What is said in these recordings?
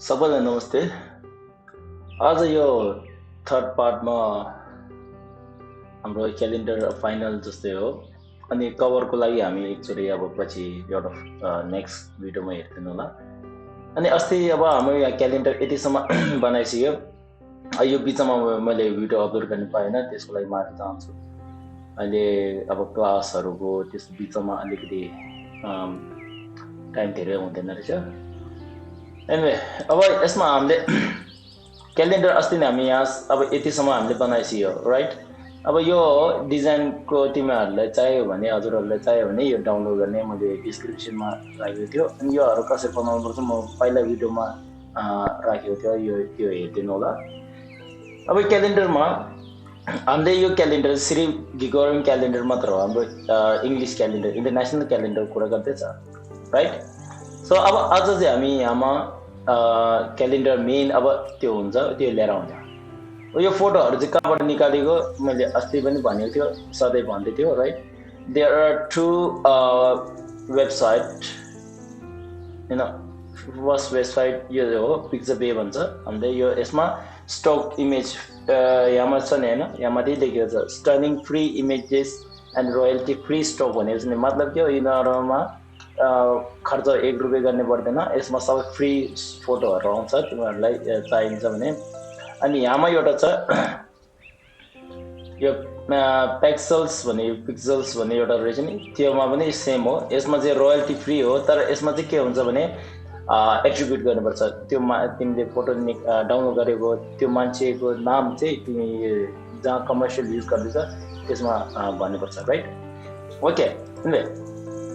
सबैलाई नमस्ते। आज यो थर्ड पार्टमा हाम्रो क्यालेन्डर फाइनल जस्तै हो अनि कभरको लागि हामी एकचोटि अब पछि एउटा नेक्स्ट भिडियोमा हेर्दिनु होला। अनि अस्ति अब हाम्रो यहाँ क्यालेन्डर यतिसम्म बनाइसक्यो। यो बिचमा मैले भिडियो अपलोड गर्न पाएन, त्यसको लागि माफी चाहन्छु। अहिले अब क्लासहरूको त्यस बिचमा अलिकति टाइम धेरै हुँदैन रहेछ। एनिवे अब यसमा हामीले क्यालेन्डर अस्ति नै हामी यहाँ अब यतिसम्म हामीले बनाइसक्यो, राइट? अब यो डिजाइनको तिमीहरूलाई चाहियो भने, हजुरहरूलाई चाहियो भने यो डाउनलोड गर्ने मैले डिस्क्रिप्सनमा राखेको थियो। अनि योहरू कसरी बनाउनु पर्छ म पहिला भिडियोमा राखेको थियो, यो हेरिदिनु होला। अब क्यालेन्डरमा हामीले यो क्यालेन्डर सिर्फ ग्रिगोरियन क्यालेन्डर मात्र हो, हाम्रो इङ्ग्लिस क्यालेन्डर, इन्टरनेसनल क्यालेन्डर कुरा गर्दैछ, राइट? सो अब आज चाहिँ हामी यहाँमा क्यालेन्डर मेन अब त्यो हुन्छ, त्यो लिएर आउँछ। यो फोटोहरू चाहिँ कहाँबाट निकालेको मैले अस्ति पनि भनेको थियो, सधैँ भन्दै थियो, right? There are two website, होइन? फर्स्ट वेबसाइट यो हो पिक्चर बे भन्छ हामीले। यो यसमा स्टक इमेज यहाँमा छ नि, होइन? यहाँ माथि लेखेको छ stunning free images and royalty free stock भनेको छ नि। मतलब के हो, यिनीहरूमा खर्च 1 रुपियाँ गर्ने पर्दैन, यसमा सबै फ्री फोटोहरू आउँछ तिमीहरूलाई चाहिन्छ भने। अनि यहाँमा एउटा छ यो पिक्सल्स भन्ने एउटा रहेछ नि, त्योमा पनि सेम हो। यसमा चाहिँ रोयल्टी फ्री हो, तर यसमा चाहिँ के हुन्छ भने एट्रिब्युट गर्नुपर्छ। त्यो तिमीले फोटो डाउनलोड गरेको त्यो मान्छेको नाम चाहिँ तिमी जहाँ कमर्सियल युज गर्दैछ त्यसमा भन्नुपर्छ, राइट? ओके।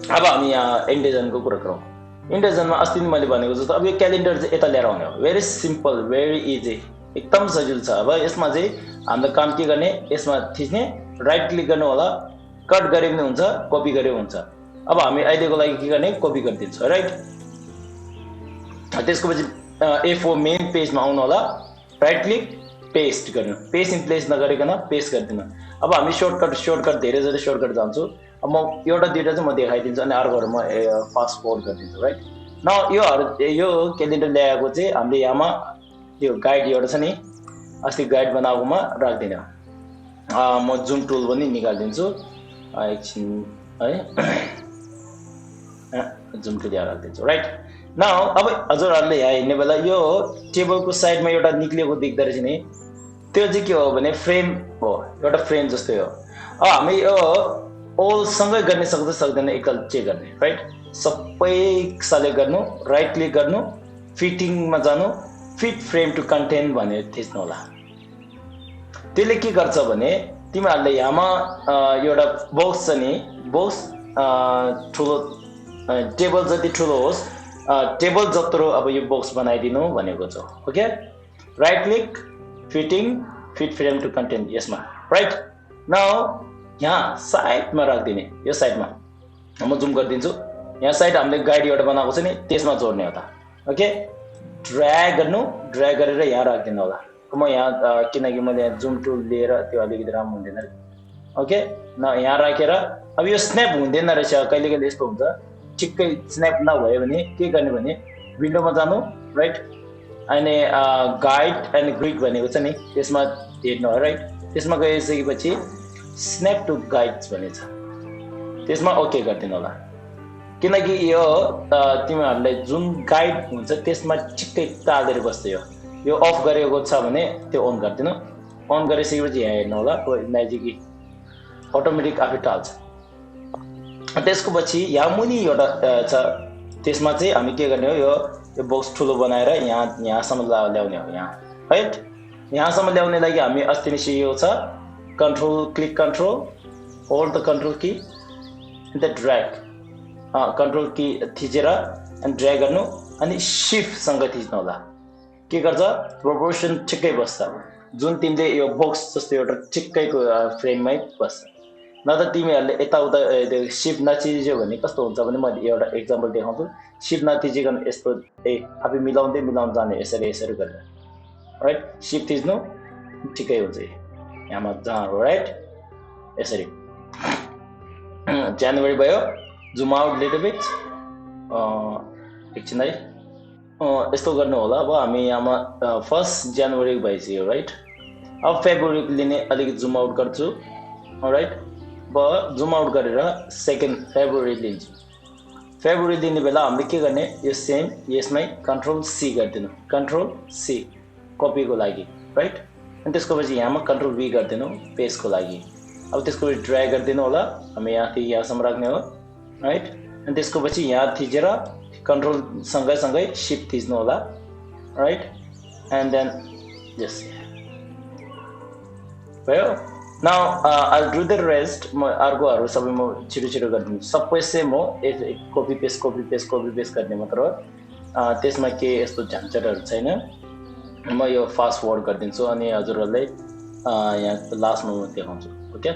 अब हामी यहाँ इन्डेजनको कुरा गरौँ। इन्डेजनमा अस्ति नै मैले भनेको जस्तो अब यो क्यालेन्डर चाहिँ यता लिएर आउने हो। भेरी सिम्पल, भेरी इजी, एकदम सजिलो छ। अब यसमा चाहिँ हाम्रो काम के गर्ने, यसमा थिच्ने, राइट क्लिक गर्नु होला, कट गरे पनि हुन्छ, कपी गरे हुन्छ। अब हामी अहिलेको लागि के गर्ने, कपी गरिदिन्छौँ, राइट? त्यसको पछि A4 मेन पेजमा आउनु होला, राइट क्लिक, पेस्ट गर्नु, पेस्ट इन प्लेस नगरिकन पेस्ट गरिदिनु। अब हामी सर्टकट धेरै जति सर्टकट जान्छु। अब म एउटा दुईवटा चाहिँ म देखाइदिन्छु अनि अर्कोहरू म फास्ट फरवर्ड गरिदिन्छु, राइट? न यो क्यालेन्डर ल्याएको चाहिँ हामीले यहाँमा त्यो गाइड एउटा छ नि, अस्ति गाइड बनाएकोमा राख्दिनँ। म जुम टुल पनि निकालिदिन्छु एकछिन, है? जुम टुल यहाँ राखिदिन्छु, राइट? न अब हजुरहरूले यहाँ हेर्ने बेला यो टेबलको साइडमा एउटा निक्लिएको देख्दो रहेछ नि, त्यो चाहिँ के हो भने फ्रेम हो, एउटा फ्रेम जस्तै हो। अब हामी यो ओलसँगै गर्ने सक्छ सक्दैन एकल चेक गर्ने, राइट? सबै सेलेक्ट गर्नु, राइट क्लिक गर्नु, फिटिङमा जानु, फिट फ्रेम टु कन्टेन्ट भनेर थिच्नु होला। त्यसले के गर्छ भने तिमीहरूले यहाँमा एउटा बक्स छ नि, बक्स ठुलो टेबल जति ठुलो होस्, टेबल जत्रो अब यो बक्स बनाइदिनु भनेको छ। Okay, right click, fitting, fit frame to content, यसमा, राइट? नाउ यहाँ साइडमा राखिदिने, यो साइडमा म जुम गरिदिन्छु। यहाँ साइड हामीले गाइड एउटा बनाएको छ नि, त्यसमा जोड्ने हो त। ओके, ड्र्याग गर्नु, ड्र्याग गरेर यहाँ राखिदिनु होला। म यहाँ किनकि मैले यहाँ जुम टुल लिएर त्यो अलिकति राम्रो हुँदैन। ओके, न यहाँ राखेर अब यो स्न्याप हुँदैन रहेछ, कहिले कहिले यस्तो हुन्छ। ठिक्कै स्न्याप नभयो भने के गर्ने भने विन्डोमा जानु, राइट? अनि गाइड एन्ड ग्रिड भनेको छ नि, त्यसमा हेर्नु हो, राइट? त्यसमा गइसकेपछि स्न्याप टु गाइड्स भनेछ, त्यसमा ओके गरिदिनु होला। किनकि यो तिमीहरूलाई जुन गाइड हुन्छ त्यसमा ठिक्कै टालेर बस्छ। यो अफ गरेको छ भने त्यो अन गरिदिनु। अन गरिसकेपछि यहाँ हेर्नु होला, म्याजिक अटोमेटिक आफै टाल्छ। त्यसको पछि यहाँ मुनि एउटा छ, त्यसमा चाहिँ हामी के गर्ने हो, यो बक्स ठुलो बनाएर यहाँसम्म ल्याउने हो, यहाँ, राइट? यहाँसम्म ल्याउने लागि हामी अस्ति नै सिकेको छ, control click, control hold the control key, the drag, control key थिचेर अनि ड्र्याग गर्नु, अनि सिफ्टसँग थिच्नु होला। के गर्छ, प्रोपोर्सन ठिक्कै बस्छ। जुन तिमीले यो बक्स जस्तो एउटा ठिक्कैको फ्रेममै बस्छ। न त तिमीहरूले यताउता सिफ्ट नथिच्यो भने कस्तो हुन्छ भने मैले एउटा एक्जाम्पल देखाउँछु। सिफ्ट नथिचिकन यस्तो आफै मिलाउँदै जाने, यसरी गरेर, राइट? सिफ्ट थिच्नु ठिकै हुन्छ, यहाँमा जहाँ हो, राइट? यसरी जनवरी भयो, जुम आउट लिटल बिट, एकछिन है, यस्तो गर्नु होला अब हामी यहाँमा 1 जनवरी भइसक्यो राइट अब फेब्रुअरीको लिने अलिकति जुम आउट गर्छु राइट अब जुम आउट गरेर 2 फेब्रुअरी लिन्छु फेब्रुअरी लिने बेला हामीले के गर्ने यो सेम यसमै कन्ट्रोल सी गरिदिनु कन्ट्रोल सी कपीको लागि राइट अनि त्यसको पछि यहाँमा कन्ट्रोल भी गरिदिनु पेस्टको लागि अब त्यसको पछि ड्र्याग गरिदिनु होला हामी यहाँदेखि यहाँसम्म राख्ने हो राइट अनि त्यसको पछि यहाँ थिचेर कन्ट्रोल सँगै शिफ्ट थिच्नु होला राइट एन्ड देन यस भयो now I do the rest म अर्कोहरू सबै म छिटो गरिदिन्छु सबै सेम हो कपी पेस्ट गर्ने मात्र हो त्यसमा के यस्तो झन्झटहरू छैन म यो फास्ट फरवर्ड गरिदिन्छु अनि हजुरहरूलाई यहाँ लास्टमा म देखाउँछु ओके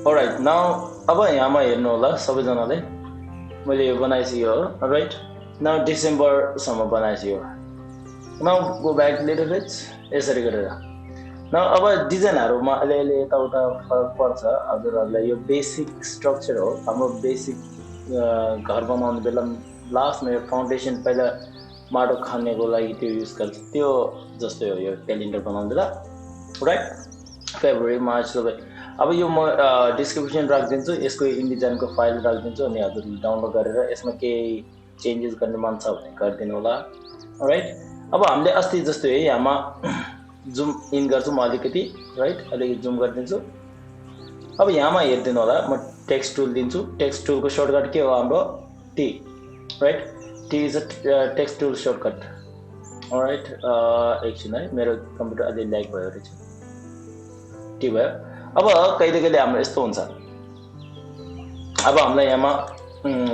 अलराइट नाउ अब यहाँमा हेर्नु होला सबैजनाले मैले यो बनाइसक्यो हो राइट नाउ डिसेम्बरसम्म बनाइसक्यो now go back little beet यसरी गरेर नाउ अब डिजाइनहरूमा अलिअलि यताउता फरक पर्छ हजुरहरूलाई यो बेसिक स्ट्रक्चर हो हाम्रो बेसिक घर बनाउने बेला लास्टमा यो फाउन्डेसन पहिला माटो खन्नेको लागि त्यो युज गर्छ त्यो जस्तै हो यो क्यालेन्डर बनाउने बेला राइट फेब्रुअरी मार्च सबै अब यो म डिस्क्रिप्सन राखिदिन्छु यसको इन्डिजाइनको फाइल राखिदिन्छु अनि हजुरले डाउनलोड गरेर यसमा केही चेन्जेस गर्ने मन छ भने गरिदिनु होला राइट अब हामीले अस्ति जस्तो है यहाँमा जुम इन गर्छु म अलिकति राइट अलिकति जुम गरिदिन्छु अब यहाँमा हेरिदिनु होला म टेक्स्ट टुल दिन्छु टेक्स्ट टुलको सर्टकट के हो हाम्रो T right T is a text tool shortcut right एकछिन है मेरो कम्प्युटर अलि ल्याग भयो रहेछ टी भयो अब कहिले हाम्रो यस्तो हुन्छ अब हामीलाई यहाँमा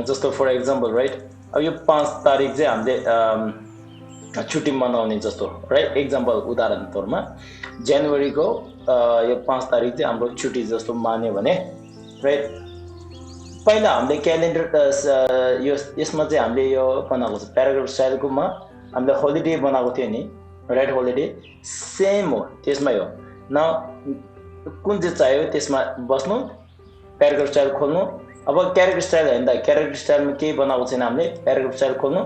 जस्तो फर एक्जाम्पल राइट अब यो 5 तारिक चाहिँ हामीले छुट्टी मनाउने जस्तो राइट एक्जाम्पल उदाहरण तौरमा जनवरीको यो 5 तारिक चाहिँ हाम्रो छुट्टी जस्तो मान्यो भने राइट पहिला हामीले क्यालेन्डर यसमा चाहिँ हामीले यो बनाएको छ प्याराग्राफ स्टाइलकोमा हामीले होलिडे बनाएको थियो नि राइट होलिडे सेम हो त्यसमै हो न कुन चाहिँ चाहियो त्यसमा बस्नु प्याराग्राफ स्टाइल खोल्नु अब क्यारेक्टर स्टाइल होइन त क्यारेक्टर स्टाइलमा केही बनाएको छैन हामीले प्याराग्राफ स्टाइल खोल्नु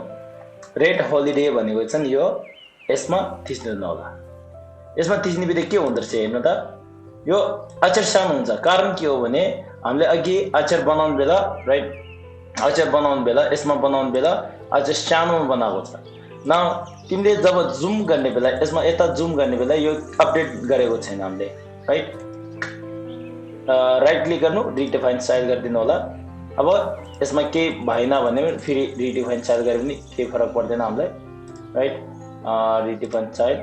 रेड होलिडे भनेको छ नि यो यसमा थिच्नु होला यसमा थिच्ने बित्तिकै के हुँदो रहेछ हेर्नु त यो अक्षर सानो हुन्छ कारण के हो भने हामीले अघि अक्षर बनाउने बेला राइट अक्षर बनाउने बेला यसमा बनाउने बेला अक्षर सानो बनाएको छ न तिमीले जब जुम गर्ने बेला यसमा यता जुम गर्ने बेला यो अपडेट गरेको छैन हामीले राइट राइट क्लिक गर्नु रिडिफाइन स्टाइल गरिदिनु होला अब यसमा केही भएन भने फेरि रिडिफाइन स्टाइल गरे पनि केही फरक पर्दैन हामीलाई राइट रिडिफाइन स्टाइल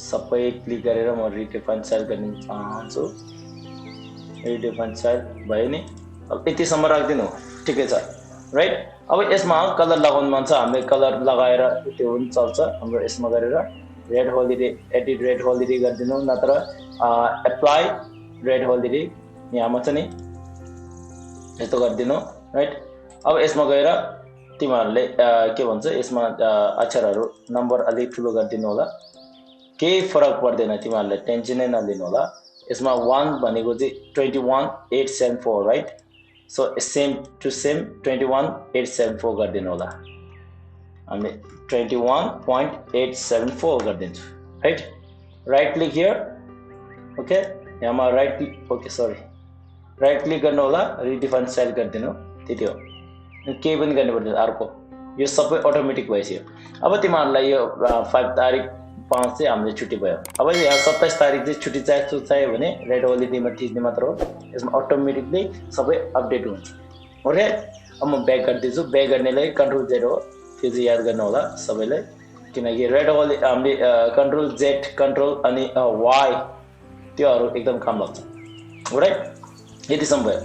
सबै क्लिक गरेर म रिडिफाइन स्टाइल गर्न चाहन्छु रिडिफाइन स्टाइल भयो नि अब यतिसम्म राखिदिनु ठिकै छ राइट अब यसमा कलर लगाउनु मन छ हामीले कलर लगाएर त्यो पनि चल्छ हाम्रो यसमा गरेर red holiday edit red holiday गरिदिनु नत्र एप्लाई रेड होलिडे यहाँमा छ नि यस्तो गरिदिनु राइट अब यसमा गएर तिमीहरूले के भन्छ यसमा अक्षरहरू नम्बर अलिक ठुलो गरिदिनु होला केही फरक पर्दैन तिमीहरूले टेन्सनै नलिनु होला यसमा 1 भनेको चाहिँ 21874 right so same to same 21874 गरिदिनु होला हामीले 21.874 गरिदिन्छु right right click here okay यहाँमा right click okay sorry right click गर्नु होला रिडिफाइन स्टाइल गरिदिनु त्यति हो केही पनि गर्नु पर्दैन अर्को यो सबै अटोमेटिक भइसक्यो अब तिमीहरूलाई यो 5 तारिक 5 चाहिँ हामीले छुट्टी भयो अब यहाँ 27 तारिक चाहिँ छुट्टी चाहियो भने रेड होलिडेमा थिच्ने मात्र हो यसमा अटोमेटिकली सबै अपडेट हुन्छ ओके अब म ब्याक गरिदिन्छु ब्याक गर्नेलाई कन्ट्रोल 0 हो त्यो चाहिँ याद गर्नु होला सबैलाई किनकि रेड ओभरले हामीले कन्ट्रोल जेड कन्ट्रोल अनि वाई त्योहरू एकदम काम लाग्छ राइट यतिसम्म भयो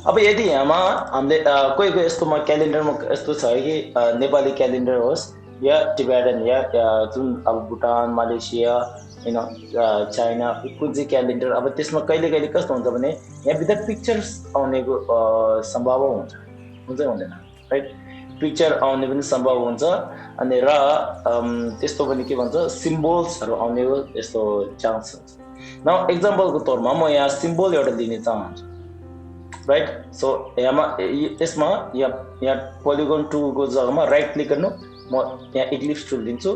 अब यदि यहाँमा हामीले कोही कोही यस्तोमा क्यालेन्डरमा यस्तो छ कि नेपाली क्यालेन्डर होस् या टिबेटन या जुन अब भुटान मलेसिया होइन चाइना कुन चाहिँ क्यालेन्डर अब त्यसमा कहिले कहिले कस्तो हुन्छ भने यहाँभित्र पिक्चर्स आउनेको सम्भावना हुन्छ हुँदैन राइट पिक्चर आउने पनि सम्भव हुन्छ अनि र त्यस्तो पनि के भन्छ सिम्बोल्सहरू आउनेको यस्तो चान्स हुन्छ न एक्जाम्पलको तौरमा म यहाँ सिम्बोल एउटा लिन चाहन्छु राइट सो यसमा यहाँ पोलिगोन टुलको जग्गामा राइट क्लिक गर्नु म यहाँ इक्लिप्स टुल दिन्छु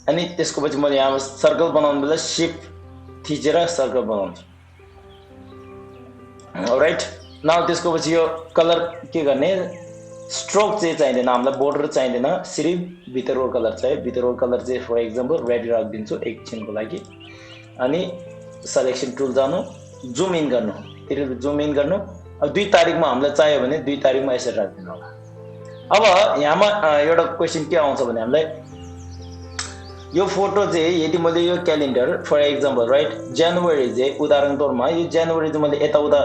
अनि त्यसको पछि मैले यहाँ सर्कल बनाउनु बेला सिफ्ट थिचेर सर्कल बनाउँछु राइट न त्यसको पछि यो कलर के गर्ने स्ट्रोक चाहिँ चाहिँदैन हामीलाई बोर्डर चाहिँदैन सिर्फ भित्रको कलर चाहियो भित्रको कलर चाहिँ फर एक्जाम्पल रेड राखिदिन्छु एकछिनको लागि अनि सेलेक्सन टुल जानु जुम इन गर्नु फेरि जुम इन गर्नु अब 2 तारिकमा हामीलाई चाहियो भने 2 तारिकमा यसरी राखिदिनु होला अब यहाँमा एउटा क्वेसन के आउँछ भने हामीलाई यो फोटो चाहिँ यदि मैले यो क्यालेन्डर फर एक्जाम्पल राइट जनवरी चाहिँ उदाहरण तौरमा यो जनवरी चाहिँ मैले यताउता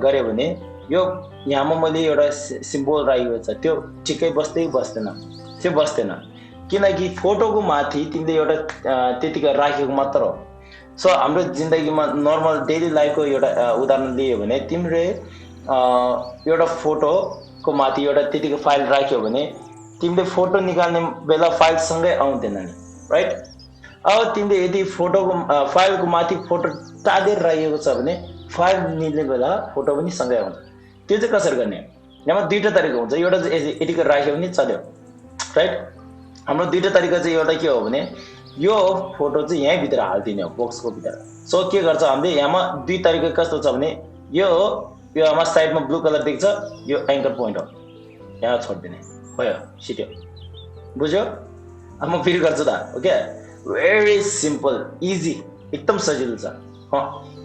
गरेँ भने यो यहाँमा मैले एउटा सिम्बोल राखेको छ त्यो ठिकै बस्दैन त्यो बस्दैन किनकि फोटोको माथि तिमीले एउटा त्यतिकै राखेको मात्र हो सो हाम्रो जिन्दगीमा नर्मल डेली लाइफको एउटा उदाहरण लियो भने तिमीले एउटा फोटोको माथि एउटा त्यतिकै फाइल राख्यो भने तिमीले फोटो निकाल्ने बेला फाइलसँगै आउँदैन नि राइट अब तिमीले यदि फोटोको फाइलको माथि फोटो टाँदेर राखेको छ भने फाइल निल्ने बेला फोटो पनि सँगै आउँछ त्यो चाहिँ कसरी गर्ने यहाँ 2टा तरिका हुन्छ एउटा चाहिँ यतिकै राख्यो भने चल्यो राइट हाम्रो 2टा तरिका चाहिँ एउटा के हो भने यो फोटो चाहिँ यहीँ भित्र हालिदिने हो बक्सको भित्र सो के गर्छ हामीले यहाँमा 2 तरिका कस्तो छ भने यो हाम्रो साइडमा ब्लू कलर देख्छ यो एङ्कर पोइन्ट हो यहाँ छोडिदिने भयो सिट्यो बुझ्यो अब म फेरि गर्छु त ओके भेरी सिम्पल इजी एकदम सजिलो छ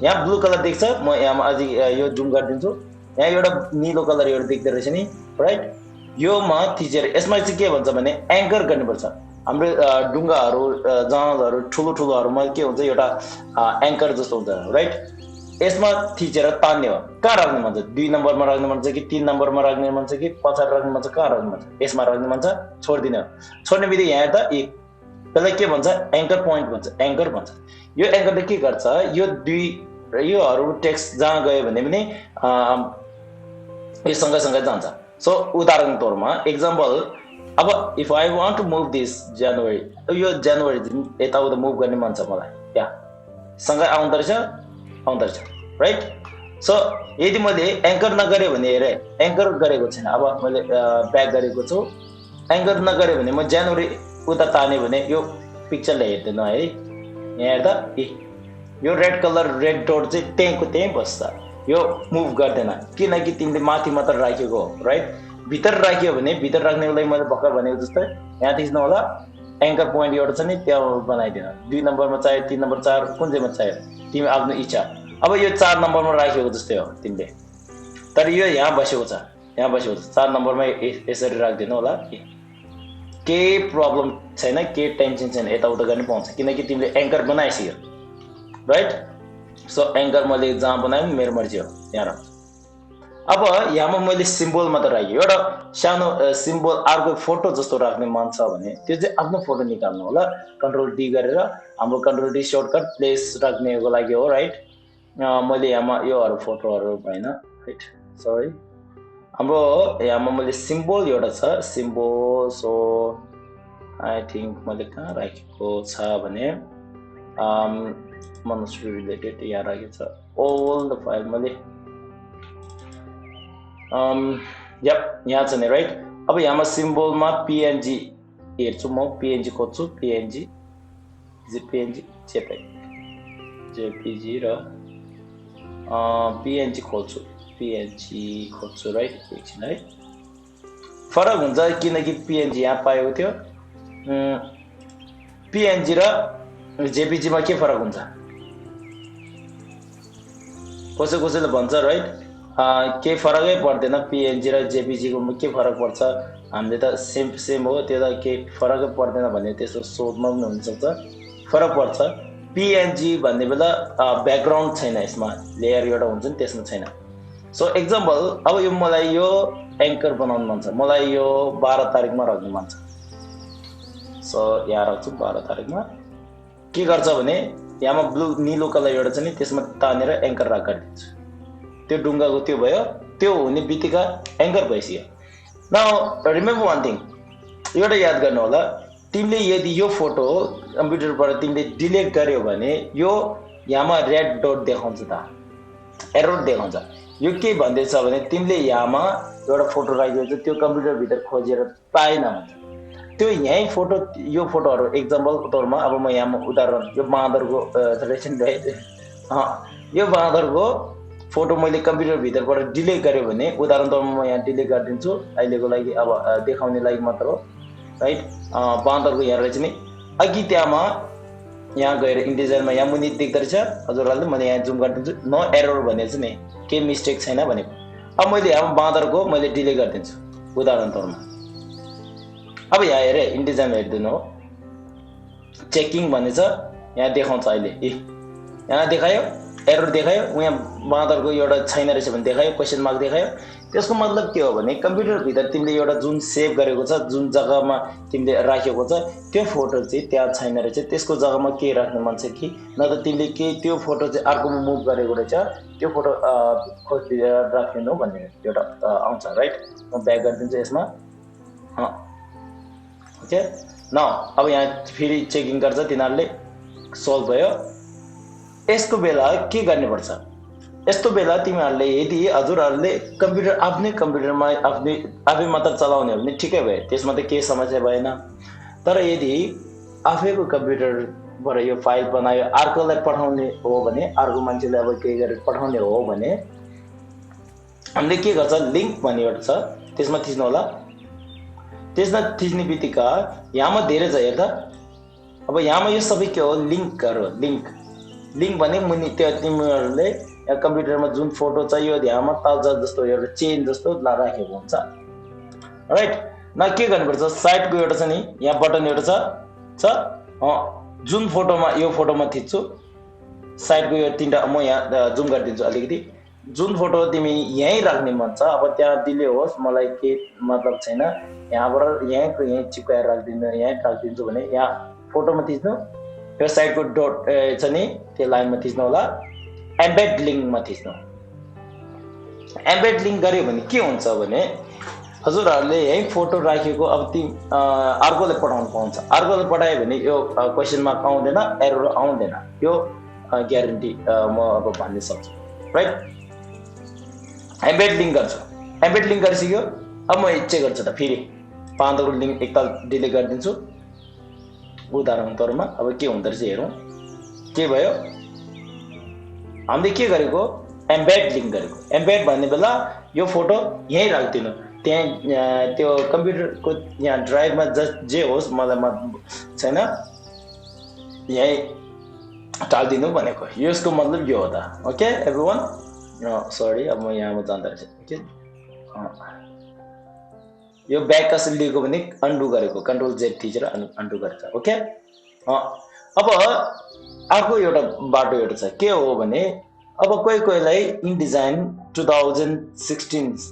यहाँ ब्लू कलर देख्छ म यहाँ अझै यो जुम गरिदिन्छु यहाँ एउटा नीलो कलर एउटा देख्दो रहेछ नि राइट योमा थिचेर यसमा चाहिँ के भन्छ भने एङ्कर गर्नुपर्छ हाम्रो ढुङ्गाहरू जहाजहरू ठुलोठुलोहरूमा के हुन्छ एउटा एङ्कर जस्तो हुन्छ राइट यसमा थिचेर तान्ने हो कहाँ राख्नु मन छ 2 नम्बरमा राख्नु मन छ कि 3 नम्बरमा राख्नु मन छ कि पछाडि राख्नु मन छ कहाँ राख्नु मन छ यसमा राख्नु मन छ छोडिदिने हो छोड्ने बित्तिकै यहाँ त त्यसलाई के भन्छ एङ्कर पोइन्ट भन्छ एङ्कर भन्छ यो एङ्करले के गर्छ योहरू टेक्स्ट जहाँ गयो भने पनि यो सँगै जान्छ सो उदाहरण तौरमा एक्जाम्पल अब if I want to move this January यो जनवरी यताउता मुभ गर्ने मन छ मलाई यहाँ सँगै आउँदो रहेछ राइट सो यदि मैले एङ्कर नगरेँ भने हेरेँ एङ्कर गरेको छैन अब मैले ब्याक गरेको छु एङ्कर नगरेँ भने म जनवरी उता ताने भने यो पिक्चरलाई हेर्दैन है यहाँ हेर्दा यो रेड कलर रेड डोट चाहिँ त्यहीँ बस्छ यो मुभ गर्दैन किनकि तिमीले माथि मात्र राखेको हो राइट भित्र राख्यो भने भित्र राख्नेको लागि मैले भर्खर भनेको जस्तै यहाँ थिच्नु होला एङ्कर पोइन्ट एउटा छ नि त्यहाँ बनाइदिनु 2 नम्बरमा चाहियो 3 नम्बर 4 कुन चाहिँमा चाहियो तिमी आफ्नो इच्छा अब यो 4 नम्बरमा राखेको जस्तै हो तिमीले तर यो यहाँ बसेको छ 4 नम्बरमा यसरी राखिदिनु होला केही प्रब्लम छैन केही टेन्सन छैन यताउता गर्न पाउँछ किनकि तिमीले एङ्कर बनाइसक्यो राइट सो एङ्कर मैले जहाँ बनाएँ मेरो मर्जी हो यहाँ अब यहाँमा मैले सिम्बोल मात्र राखेँ एउटा सानो सिम्बोल अर्को फोटो जस्तो राख्ने मन छ भने त्यो चाहिँ आफ्नो फोटो निकाल्नु होला कन्ट्रोल डी गरेर हाम्रो कन्ट्रोल डी सर्टकट प्लेस राख्नेको लागि हो राइट मैले यहाँमा योहरू फोटोहरू भएन राइट सरी हाम्रो यहाँमा मैले सिम्बोल एउटा छ सिम्बोल सो आई थिङ्क मैले कहाँ राखेको छ भने मनस्ट्री रिलेटेड यहाँ राखेको छ ओल द फाइल मैले यहाँ छ नि राइट अब यहाँमा सिम्बोलमा पिएनजी हेर्छु म पिएनजी खोज्छु पिएनजी जेपीजी र पिएनजी खोज्छु राइट एकछिन है फरक हुन्छ किनकि पिएनजी यहाँ पाएको थियो पिएनजी र जेपीजीमा के फरक हुन्छ कसैले भन्छ राइट केही फरकै पर्दैन पिएनजी र जेपिजीको के फरक पर्छ हामीले त सेम हो त्यो त केही फरकै पर्दैन भन्ने त्यसको सोचमा पनि हुनसक्छ फरक पर्छ पिएनजी भन्ने बेला ब्याकग्राउन्ड छैन यसमा लेयर एउटा हुन्छ नि त्यसमा छैन सो एक्जाम्पल अब यो मलाई यो एङ्कर बनाउनु मन छ मलाई यो 12 तारिकमा राख्नु मन छ सो यहाँ राख्छु 12 तारिकमा के गर्छ भने यहाँमा ब्लू निलो कलर एउटा छ नि त्यसमा तानेर एङ्कर राखिदिन्छु त्यो ढुङ्गाको त्यो भयो त्यो हुने बित्तिका एङ्कर भइसक्यो नाउ रिमेम्बर वान थिङ एउटा याद गर्नु होला तिमीले यदि यो फोटो कम्प्युटरबाट तिमीले डिलिट गर्यो भने यो यहाँमा रेड डट देखाउँछ त एरर देखाउँछ यो के भन्दैछ भने तिमीले यहाँमा एउटा फोटो राखेको छ त्यो कम्प्युटरभित्र खोजेर पाएन भन्छ त्यो यहीँ फोटो यो फोटोहरू एक्जाम्पल तौरमा अब म यहाँ उदाहरण यो बाँदरको यो बाँदरको फोटो मैले कम्प्युटरभित्रबाट डिलिट गरेँ भने उदाहरण तौरमा म यहाँ डिलिट गरिदिन्छु अहिलेको लागि अब देखाउने लागि मात्र हो राइट बाँदरको यहाँ रहेछ नि अघि त्यहाँमा यहाँ गएर इन्टिजरमा यहाँ मुनि देख्दो रहेछ हजुरहरूले मैले यहाँ जुम गरिदिन्छु नो एरर भनेको चाहिँ नि केही मिस्टेक छैन भनेको अब मैले यहाँ बाँदरको मैले डिलिट गरिदिन्छु उदाहरण तौरमा अब यहाँ हेरेँ इन्टिजरमा हेरिदिनु हो चेकिङ भन्ने छ यहाँ देखाउँछ अहिले यहाँ देखायो एरर देखायो यहाँ बाँदरको एउटा छैन रहेछ भने देखायो क्वेसन मार्क देखायो त्यसको मतलब के हो भने कम्प्युटरभित्र तिमीले एउटा जुन सेभ गरेको छ जुन जग्गामा तिमीले राखेको छ त्यो फोटो चाहिँ त्यहाँ छैन रहेछ त्यसको जग्गामा के राख्नु मन छ कि न त तिमीले के त्यो फोटो चाहिँ अर्कोमा मुभ गरेको रहेछ त्यो फोटो खोजेर राखिदिनु भन्ने एउटा आउँछ राइट म ब्याक गरिदिन्छु यसमा ओके न अब यहाँ फेरि चेकिङ गर्छ तिनीहरूले सल्भ भयो यसको बेला के गर्नुपर्छ यस्तो बेला तिमीहरूले यदि हजुरहरूले कम्प्युटर आफ्नै कम्प्युटरमा आफै मात्र चलाउने हो भने ठिकै भयो त्यसमा त केही समस्या भएन तर यदि आफैको कम्प्युटरबाट यो फाइल बनायो अर्कोलाई पठाउने हो भने अर्को मान्छेले अब केही गरेर पठाउने हो भने हामीले के गर्छ लिङ्क भन्ने एउटा छ त्यसमा थिच्नु होला त्यसमा थिच्ने बित्तिका यहाँमा धेरै छ हेर्दा अब यहाँमा यो सबै के हो लिङ्कहरू लिङ्क भने मुनि त्यो तिमीहरूले कम्प्युटरमा जुन फोटो छ यो यहाँमा ताजा जस्तो एउटा चेन जस्तो राखेको हुन्छ राइट न के गर्नुपर्छ साइडको एउटा छ नि यहाँ बटन एउटा छ जुन फोटोमा यो फोटोमा थिच्छु साइडको यो तीनटा म यहाँ जुम गरिदिन्छु अलिकति जुन फोटो तिमी यहीँ राख्ने मन छ अब त्यहाँ दिले होस् मलाई के मतलब छैन यहाँबाट यहीँ चिप्काएर राखिदिन्छु भने यहाँ फोटोमा थिच्नु यो साइडको डट छ नि त्यो लाइनमा थिच्नु होला एम्बेड लिङ्कमा थिच्नु एम्बेड लिङ्क गर्यो भने के हुन्छ भने हजुरहरूले यहीँ फोटो राखेको अब अर्कोले पठाउनु पाउँछ अर्कोले पठायो भने यो क्वेसन मार्क आउँदैन एरर आउँदैन यो ग्यारेन्टी म अब भन्न सक्छु राइट एम्बेड लिङ्क गर्छु एम्बेड लिङ्क गरिसक्यो अब म चेक गर्छु त फेरि बाँदरको लिङ्क एकताल डिलिट गरिदिन्छु उदाहरण तौरमा अब के हुँदो रहेछ हेरौँ के भयो हामीले के गरेको एम्बेड लिङ्क गरेको एम्बेड भन्ने बेला यो फोटो यहीँ राखिदिनु त्यहाँ त्यो कम्प्युटरको यहाँ ड्राइभमा जे होस् मलाई छैन यहीँ टालिदिनु भनेको यसको मतलब यो हो त ओके एभ्रिवान सरी अब म यहाँमा जाँदो रहेछ ओके यो ब्याक कसरी लिएको भने अन्डु गरेको कन्ट्रोल जेड थिचेर अन्डु गरेछ ओके अब अर्को एउटा बाटो एउटा छ के हो भने अब कोहीलाई इनडिजाइन 2016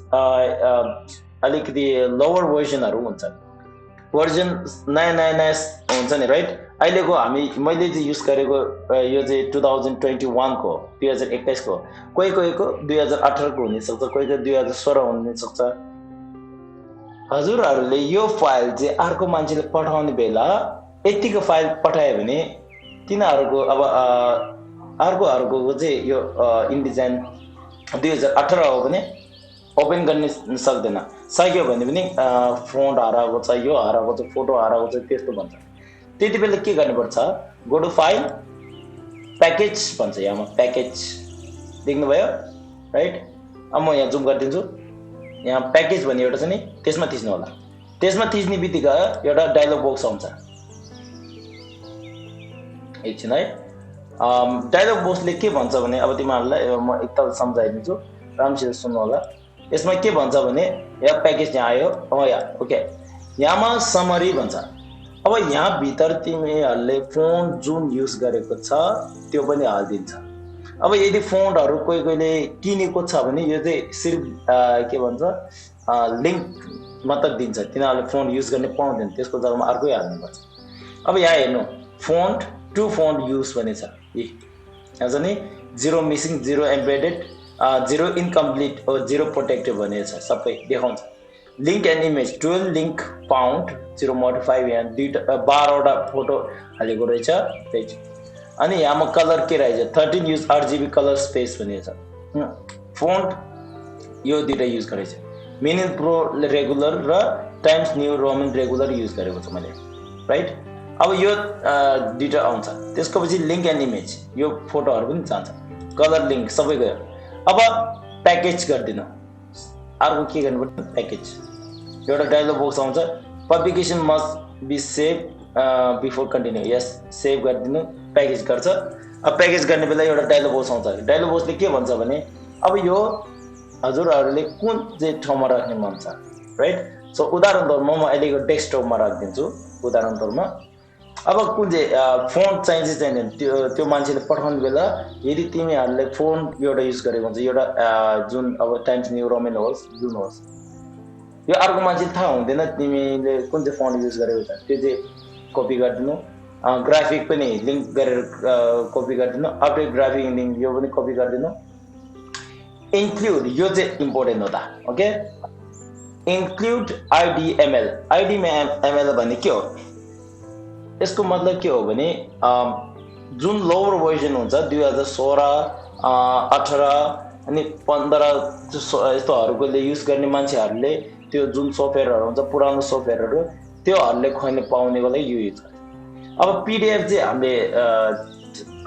अलिकति लोवर भर्जनहरू हुन्छ भर्जन नयाँ हुन्छ नि राइट अहिलेको मैले चाहिँ युज गरेको यो चाहिँ 2021 को 2021 को कोहीको 2018 को हुनसक्छ कोहीको 2016 हुनसक्छ हजुरहरूले यो फाइल चाहिँ अर्को मान्छेले पठाउने बेला यतिको फाइल पठायो भने तिनीहरूको अब अर्कोहरूको चाहिँ यो इनडिजाइन 2018 हो भने ओपन गर्न सक्दैन सक्यो भने पनि फोन्ट हराएको छ यो हराएको छ फोटो हराएको छ त्यस्तो भन्छ त्यति बेला के गर्नुपर्छ गो टु फाइल प्याकेज भन्छ यहाँमा प्याकेज देख्नुभयो राइट अब म यहाँ जुम गरिदिन्छु यहाँ प्याकेज भन्ने एउटा छ नि त्यसमा थिच्नु होला त्यसमा थिच्ने बित्तिका एउटा डायलग बक्स आउँछ एकछिन है डायलग बक्सले के भन्छ भने अब तिमीहरूलाई म एकताल सम्झाइदिन्छु राम्रोसित सुन्नु होला। यसमा के भन्छ भने यहाँ प्याकेज यहाँ आयो, यहाँ ओके, यहाँमा समरी भन्छ। अब यहाँ भित्र तिमीहरूले फोन जुन युज गरेको छ त्यो पनि हालिदिन्छ। अब यदि फोनहरू कोही कोहीले किनेको छ भने यो चाहिँ सिर्फ के भन्छ लिङ्क मात्र दिन्छ, तिनीहरूले फोन युज गर्ने पाउँदैन, त्यसको जग्गामा अर्कै हाल्नुपर्छ। अब यहाँ हेर्नु फोन टु फोन युज भने छ, यहाँ छ नि zero missing, zero embedded, zero incomplete, zero protected भनेको छ, सबै देखाउँछ। Link and image 12 link pound, zero modify, यहाँ 12वटा फोटो हालेको रहेछ पेज। अनि यहाँमा कलर के रहेछ 13 युज RGB कलर स्पेस भनेको छ। फोन्ट यो दुइटा युज गरेको छ, मिनिङ प्रो रेगुलर र times new Roman regular use गरेको छ मैले, राइट। अब यो दुइटा आउँछ। त्यसको पछि लिङ्क एन्ड इमेज, यो फोटोहरू पनि जान्छ, कलर लिङ्क सबै गयो। अब प्याकेज गरिदिनु, अर्को के गर्नुपर्छ प्याकेज। एउटा डायलग बक्स आउँछ, publication must be save before continue, yes save गरिदिनु, प्याकेज गर्छ। अब प्याकेज गर्ने बेला एउटा डायलग बक्स आउँछ। डायलग बक्सले के भन्छ भने अब यो हजुरहरूले कुन चाहिँ ठाउँमा राख्ने मन छ, राइट। सो उदाहरण तौरमा म अहिलेको डेस्कटपमा राखिदिन्छु उदाहरण तौरमा। अब कुन चाहिँ फोन चाहिन्छ चाहिँदैन त्यो मान्छेले पठाउने बेला यदि तिमीहरूले फोन एउटा युज गरेको हुन्छ, एउटा जुन अब टाइम्स न्यू रोमन होस् जुन होस्, यो अर्को मान्छेले थाहा हुँदैन तिमीले कुन चाहिँ फोन युज गरेको छ, त्यो चाहिँ कपी गरिदिनु। ग्राफिक पनि लिङ्क गरेर कपी गरिदिनु, अपडेट ग्राफिक लिङ्क यो पनि कपी गरिदिनु। इन्क्लुड, यो चाहिँ इम्पोर्टेन्ट हो त, ओके। इन्क्लुड IDML, IDML भने के हो, यसको मतलब के हो भने जुन लोवर भर्जन हुन्छ 2016, 18 अनि 15 यस्तोहरूकोले युज गर्ने मान्छेहरूले त्यो जुन सफ्टवेयरहरू हुन्छ पुरानो सफ्टवेयरहरू त्योहरूले खोज्न पाउनेको लागि यो युज गर्छ। अब PDF चाहिँ हामीले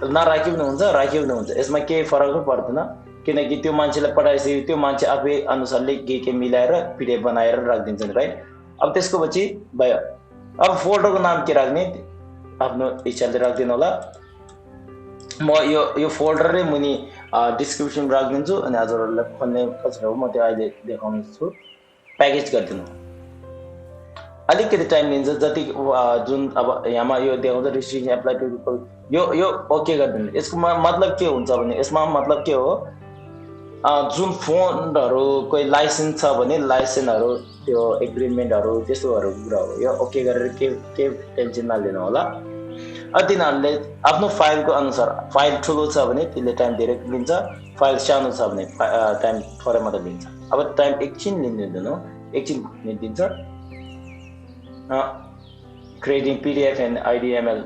नराखे पनि हुन्छ, राखे पनि हुन्छ, यसमा केही फरक पर्दैन, किनकि त्यो मान्छेलाई पठाइसक्यो, त्यो मान्छे आफै अनुसारले के मिलाएर PDF बनाएर राखिदिन्छ नि, राइट। अब त्यसको पछि भयो। अब फोल्डरको नाम के राख्ने आफ्नो इच्छाले राखिदिनु होला। म यो फोल्डर नै मुनि डिस्क्रिप्सन राखिदिन्छु अनि हजुरहरूलाई खोल्ने कसरी हो म त्यो अहिले देखाउँछु। प्याकेज गरिदिनु, अलिकति टाइम लिन्छ, जति जुन अब यहाँमा यो देखाउँछ रिस्ट्रिक्सन एप्लाई टु पिपल, यो ओके गरिदिनु। यसको मतलब के हुन्छ भने यसमा मतलब के हो, जुन फोनहरू कोही लाइसेन्स छ भने लाइसेन्सहरू त्यो एग्रिमेन्टहरू त्यस्तोहरूको कुरा हो, यो ओके गरेर के टेन्सन नलिनु होला। तिनीहरूले आफ्नो फाइलको अनुसार, फाइल ठुलो छ भने त्यसले टाइम धेरै लिन्छ, फाइल सानो छ भने टाइम थोरै मात्र लिन्छ। अब टाइम एकछिन लिँदैन, एकछिन लिन्छ। क्रिएटिङ PDF एन्ड IDML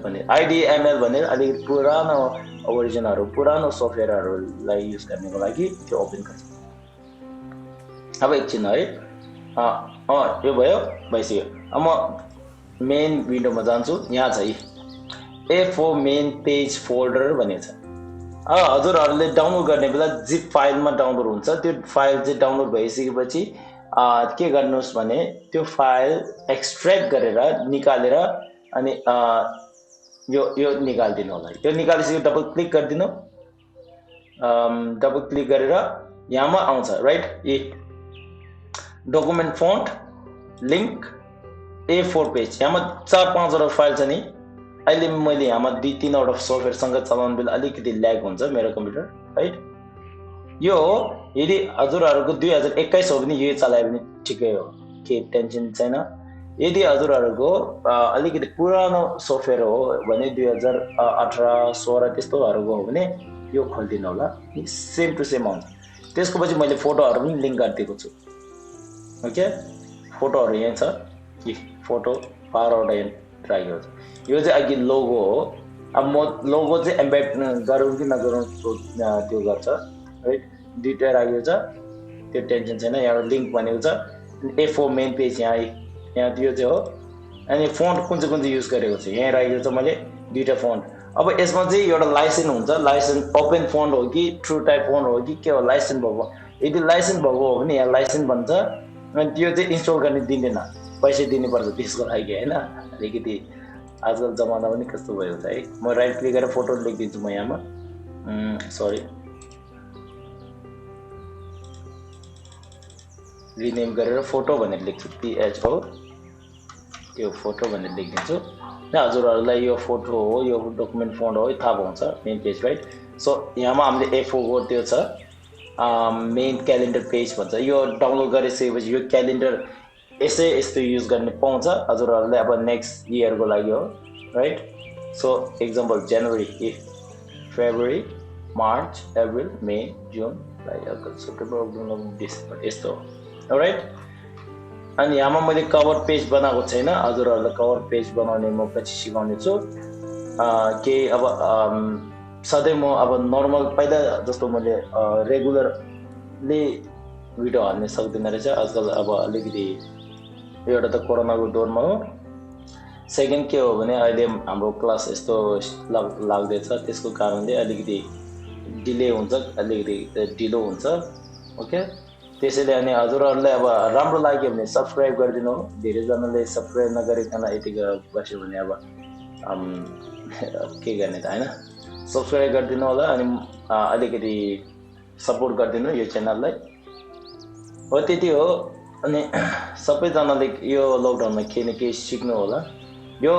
भने अलिकति पुरानो ओरिजिनहरू पुरानो सफ्टवेयरहरूलाई युज गर्नको लागि त्यो ओपन गर्छ। अब एकछिन है, यो भयो, भइसक्यो। अब म मेन विन्डोमा जान्छु, यहाँ चाहिँ A4 मेन पेज फोल्डर भनेको छ। अब हजुरहरूले डाउनलोड गर्ने बेला जिप फाइलमा डाउनलोड हुन्छ, त्यो फाइल चाहिँ डाउनलोड भइसकेपछि के गर्नुहोस् भने त्यो फाइल एक्सट्र्याक्ट गरेर निकालेर अनि यो निकालिदिनु होला। यो निकालिसकेपछि डबल क्लिक गरिदिनु, डबल क्लिक गरेर यहाँमा आउँछ, right. Document font link A4 page, यहाँमा 4-5वटा फाइल छ नि। अहिले मैले यहाँमा 2-3वटा सफ्टवेयरसँग चलाउने बेला अलिकति ल्याग हुन्छ मेरो कम्प्युटर, राइट। यो हो, यदि हजुरहरूको 2021 हो भने यो चलायो भने ठिकै हो, केही टेन्सन छैन। यदि हजुरहरूको अलिकति पुरानो सफ्टवेयर हो भने 2018-16 त्यस्तोहरूको हो भने यो खोलिदिनु होला, सेम टु सेम आउँछ। त्यसको पछि मैले फोटोहरू पनि लिङ्क गरिदिएको छु, ओके। फोटोहरू यहाँ छ, फोटो 12वटा यहाँ राखेको छ। यो चाहिँ अघि लोगो हो। अब म लोगो चाहिँ एम्बेड गरौँ कि नगरौँ त्यो गर्छ, राइट। दुइटा राखेको छ, त्यो टेन्सन छैन। यहाँ लिङ्क भनेको छ, A4 मेन पेज यहाँ त्यो चाहिँ हो। अनि फोन्ट कुन चाहिँ युज गरेको छ यहाँ राखेको छ मैले, दुइटा फोन्ट। अब यसमा चाहिँ एउटा लाइसेन्स हुन्छ, लाइसेन्स ओपन फोन्ट हो कि ट्रु टाइप फोन्ट हो कि के हो, लाइसेन्स भएको। यदि लाइसेन्स भएको हो भने यहाँ लाइसेन्स भन्छ, अनि त्यो चाहिँ इन्स्टल गर्ने दिँदैन, पैसा दिनुपर्छ त्यसको लागि, होइन। अलिकति आजकल जमाना पनि कस्तो भयो है। म राइट क्लिक गरेर फोटो लेखिदिन्छु म यहाँमा, सरी रिनेम गरेर फोटो भनेर लेख्छु, PHO, यो फोटो भनेर लेखिदिन्छु। हजुरहरूलाई यो फोटो हो, यो डकुमेन्ट फन्ट हो, थाहा पाउँछ मेन पेज, राइट। सो यहाँमा हामीले F4 को त्यो छ मेन क्यालेन्डर पेज भन्छ। यो डाउनलोड गरिसकेपछि यो क्यालेन्डर यस्तो युज गर्ने पाउँछ हजुरहरूले अब नेक्स्ट इयरको लागि हो, राइट। सो एक्जाम्पल जनवरी, फेब्रुअरी, मार्च, अप्रिल, मे, जुन, जुलाई, अगस्त, सेप्टेम्बर, अक्टोबर, नोभेम्बर, डिसेम्बर, यस्तो हो, राइट। अनि यहाँमा मैले कभर पेज बनाएको छैन, हजुरहरूलाई कभर पेज बनाउने म पछि सिकाउने छु। केही अब सधैँ म अब नर्मल पहिला जस्तो मैले रेगुलरली भिडियो हाल्न सक्दिनँ रहेछ आजकल। अब अलिकति एउटा त कोरोनाको दौरमा हो, सेकेन्ड के हो भने अहिले हाम्रो क्लास यस्तो लाग्दैछ, त्यसको कारणले अलिकति डिले हुन्छ, अलिकति ढिलो हुन्छ, ओके। त्यसैले अनि हजुरहरूले अब राम्रो लाग्यो भने सब्सक्राइब गरिदिनु। धेरैजनाले सब्सक्राइब नगरिकन यतिको बस्यो भने अब के गर्ने त होइन। सब्सक्राइब गरिदिनु होला अनि अलिकति सपोर्ट गरिदिनु यो च्यानललाई, हो त्यति हो। अनि सबैजनाले यो लकडाउनमा केही न केही सिक्नु होला। यो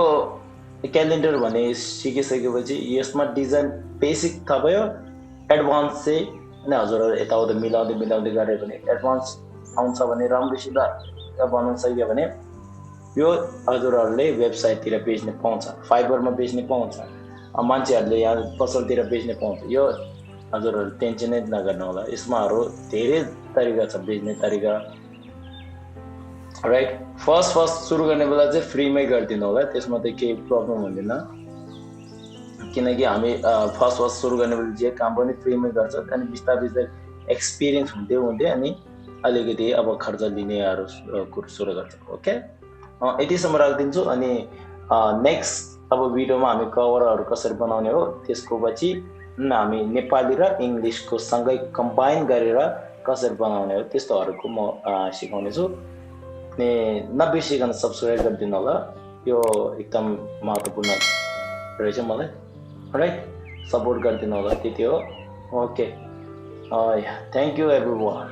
क्यालेन्डर भने सिकिसकेपछि यसमा डिजाइन बेसिक थाहा भयो, एडभान्स चाहिँ अनि हजुरहरू यताउता मिलाउँदै गऱ्यो भने एडभान्स आउँछ भने राम्रोसित बनाउन सक्यो भने यो हजुरहरूले वेबसाइटतिर बेच्ने पाउँछ, फाइबरमा बेच्ने पाउँछ, मान्छेहरूले यहाँ पसलतिर बेच्ने पाउँछ। यो हजुरहरू टेन्सनै नगर्नु होला, यसमाहरू धेरै तरिका छ बेच्ने तरिका, राइट। फर्स्ट सुरु गर्ने बेला चाहिँ फ्रीमै गरिदिनु होला, त्यसमा चाहिँ केही प्रब्लम हुँदैन। किनकि हामी फर्स्ट सुरु गर्ने बेला जे काम पनि फ्रीमै गर्छ, अनि बिस्तारै एक्सपिरियन्स हुँदै अनि अलिकति अब खर्च लिनेहरू सुरु गर्छ, ओके। यतिसम्म राखिदिन्छु। अनि नेक्स्ट अब भिडियोमा हामी कभरहरू कसरी बनाउने हो, त्यसको पछि हामी नेपाली र इङ्ग्लिसको सँगै कम्बाइन गरेर कसरी बनाउने हो त्यस्तोहरूको म सिकाउने छु। अनि नबिर्सिकन सब्सक्राइब गरिदिनु होला, यो एकदम महत्त्वपूर्ण रहेछ मलाई, राइट। सपोर्ट गरिदिनु होला, त्यति हो, ओके। Thank you everyone.